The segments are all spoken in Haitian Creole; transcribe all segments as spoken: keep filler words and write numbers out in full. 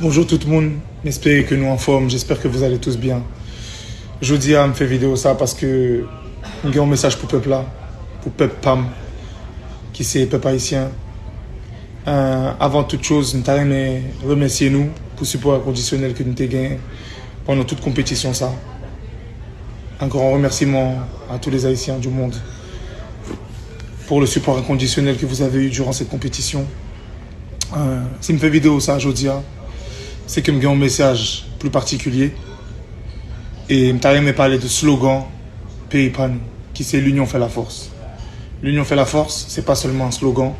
Bonjour tout moun, m espere ke nou anfòm, j'espère que vous allez tous bien. Jodi a, m fè videyo sa paske m gen yon mesaj pou pèp la, pou pèp pa m, ki se pèp ayisyen. Euh, avant toute chose, m ta renmen remèsye nou pou sipò enkondisyonèl ke nou te gen pandan tout konpetisyon sa. Un grand remerciement à tous les Haïtiens du monde pour le support inconditionnel que vous avez eu durant cette compétition. Euh, si m fè videyo sa jodi a, se ke m gen yon mesaj pli patikilye. E m ta renmen pale de slogan peyi pa nou, ki se L'union fait la force. L'union fait la force, se pa sèlman yon slogan.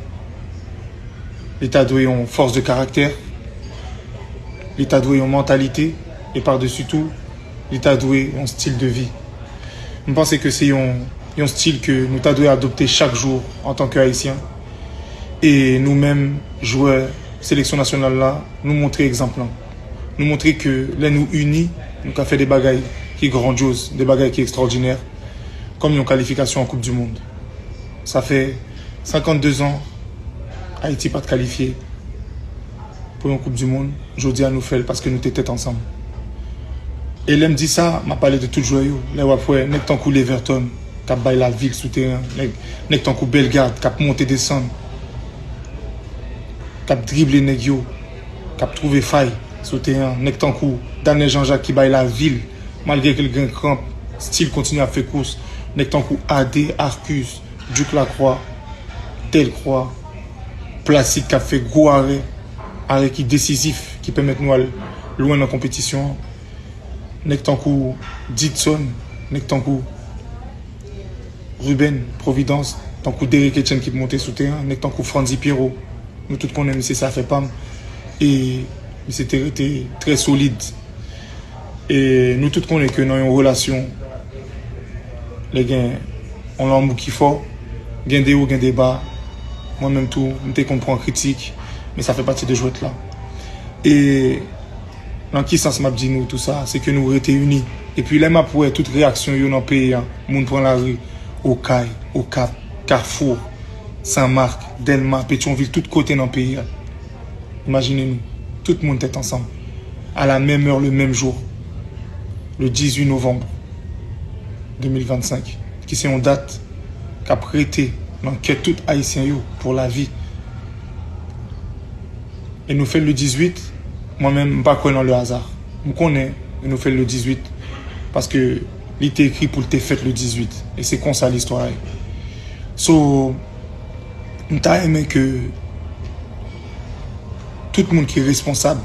Li ta dwe yon fòs de karaktè. Li ta dwe yon mantalite. E padesi tou, li ta dwe yon stil de vi. M panse ke se yon, yon stil ke nou ta dwe adopte chak jou antanke Ayisyen. E nou menm, jwè seleksyon nasyonal la, nou montre egzanp lan. Nou montre ke lè nou ini, nou ka fè de bagay ki grandyoz, de bagay ki ekstrawòdinè, kòm yon kalifikasyon an Koup di Mond. Sa fè senkannde zan Ayiti pa t kalifye pou yon Koup di Mond. Jodi a, nou fè l paske nou te tèt ansanm. E lè m di sa, m ap pale de tout jwè yo. Lè w ap wè nèg tankou Leverton k ap bay lavil sou teren, nèg, nèg tankou Bellegarde k ap monte desann, k ap drible nèg yo, k ap twouve fay sou teren, nèg tankou Daniel Jean-Jacques ki bay lavil, malgre ke l gen kranp, still kontinye ap fè kous, nèg tankou Ade, Arcus, Duke Lacroix, Delcroix, Placide k ap fè gwo arè, arè ki desizif, ki pèmèt nou al lwen nan konpetisyon an. Nèg tankou Didson, nèg tankou Ruben Providence, tankou Derrick Etienne ki monte sou teren, nèg tankou Frandy Pierrot. Nou tout konnen misye se afè pa m. E misye te rete trè solid. E nou tout konnen ke nan yon relasyon, lè gen yon lanmou ki fò, gen de wo, gen de ba. Mwen menm tou, m te konn pran kritik, men sa fè pati de jwèt la. E nan ki sans m ap di nou tou sa? Se ke nou rete ini. Epi lè m ap wè tout reyaksyon yo nan peyi a, moun pran lari, Okay, Okap, Kafou, Senmak, Dèlma, Petyonvil, tout kote nan peyi a. Imajine nou, tout moun tèt ansanm, à la même heure, le même jour, le dix-huit novembre deux mille vingt-cinq, ki se yon dat k ap rete nan kè tout Ayisyen yo pou lavi. E nou fè l le dizwit, mwen menm, m pa kwè nan le hasard. M konnen nou fè l le dizwit paske li te ekri pou l te fèt le dizwit. E se konsa listwa a ye. So, m ta renmen ke tout moun ki responsab